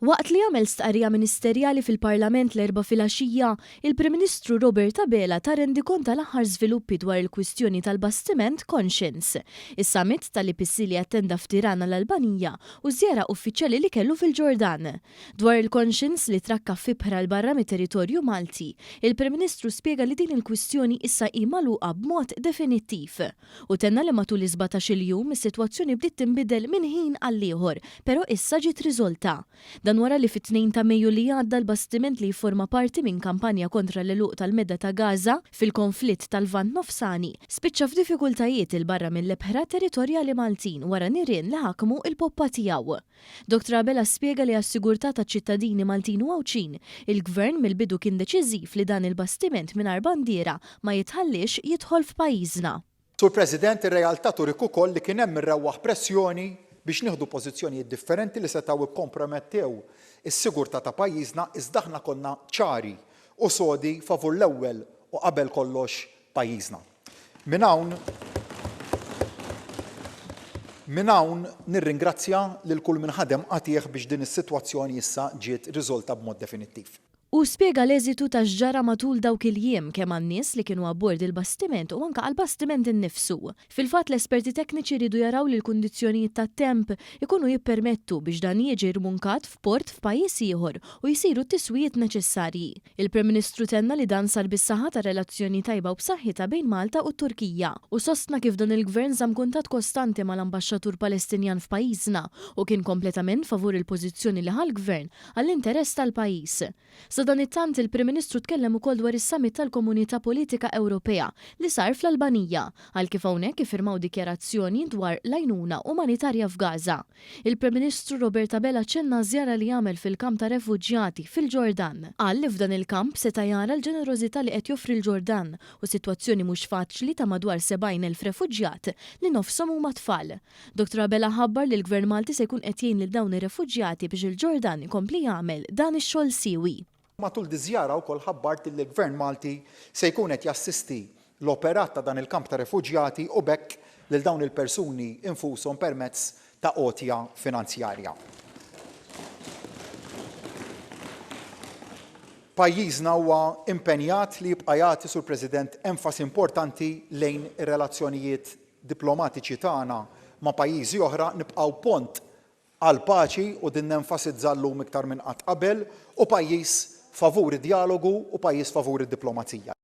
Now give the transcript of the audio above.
Waqt li għamel stqarrija ministerjali fil-Parlament l-Erbgħa filgħaxija, il-Prim Ministru Robert Abela ta rendikont tal-aħħar żviluppi dwar il-kwistjoni tal-bastiment Conscience, is-summit tal-IPC li attenda f'Tirana l-Albanija u ż-żjara uffiċjali li kellu fil-Ġordan. Dwar il-Conscience li trakka f'ibħra 'l barra mit-territorju Malti, il-Prim Ministru spjega li din il-kwistjoni issa hi magħluqa b'mod definittiv. Hu tenna li matul is-sbatax-il jum is-sitwazzjoni bdiet tinbidel minn ħin għall-ieħor, però issa ġiet riżolta. Dan wara li fit-tnejn ta' Mejju li għadda l-bastiment li jifforma parti minn kampanja kontra l-għeluq tal-Medda ta' Gaza fil-konflitt tal-Lvant Nofsani, spiċċa f'diffikultajiet 'il barra mill-ebħra territorjali Maltin wara nirien li ħakmu l-poppa tiegħu. Dottor Abela spjega li għas-sigurtà taċ-ċittadini Maltin u Għawdxin, il-Gvern mill-bidu kien deċiżiv li dan il-bastiment mingħajr bandiera ma jitħalliex jidħol f'pajjiżna. Sur President, ir-realtà turik ukoll li kien hemm irrewwaħ pressjoni biex nieħdu pożizzjonijiet differenti li setgħu kkompromettew is-sigurtà ta' pajjiżna iżda aħna konna ċari u sodi favur l-ewwel u qabel kollox pajjiżna. Minn hawn Minn hawn nirringrazzja lil kull min ħadem qatigħ biex din is-sitwazzjoni issa ġiet riżolta b'mod definittiv. Hu spjega l-eżitu ta' x'ġara matul dawk il-jiem kemm għan-nies li kienu abbord il-bastiment u anke għall-bastiment innifsu. Fil-fatt l-esperti tekniċi riedu jaraw li l-kundizzjonijiet tat-temp ikunu jippermettu biex dan jiġi rmunkat f'port f'pajjiż ieħor u jsiru t-tiswijiet neċessarji. Il-Prim Ministru tenna li dan sar bis-saħħa ta' relazzjoni tajba u b'saħħitha bejn Malta u t-Turkija u sostna kif dan il-Gvern żamm kuntatt kostanti mal-Ambaxxatur Palestinjan f'pajjiżna u kien kompletament favur il-pożizzjoni li ħa l-Gvern għall-interess tal-pajjiż. Sadanittant, il-Prim Ministru tkellem ukoll dwar is-Summit tal-Komunità Politika Ewropea li sar fl-Albanija, għal kif hawnhekk iffirmaw dikjarazzjoni dwar l-għajnuna umanitarja f'Gaza. Il-Prim Ministru Robert Abela ċenna għaż-żjara li għamel fil-kamp ta' refuġjati fil-Ġordan. Qal li f'dan il-kamp seta' jara l-ġenerożità li qed joffri l-Ġordan u sitwazzjoni mhux faċli ta' madwar 70,000 refuġjat li nofshom huma tfal. Dottor Abela ħabbar li l-Gvern Malti se jkun qed jgħin lil dawn ir-refuġjati biex il-Ġordan ikompli jagħmel dan ix-xogħol siewi. Matul diż-żjara wkoll ħabbart li l-Gvern Malti se jkun qed jassisti l-operat ta' dan il-kamp ta' refuġjati u b'hekk lil dawn il-persuni infushom permezz ta' għotja finanzjarja. Pajjiżna huwa impenjat li jibqa' jagħti, Sur President, enfasi importanti lejn ir-relazzjonijiet diplomatiċi tagħna ma' pajjiżi oħra, nibqgħu pont għall-paċi, u din nenfasizza llum iktar minn qatt qabel, u pajjiż favur id-djalogu u pajjiż favur id-diplomazija.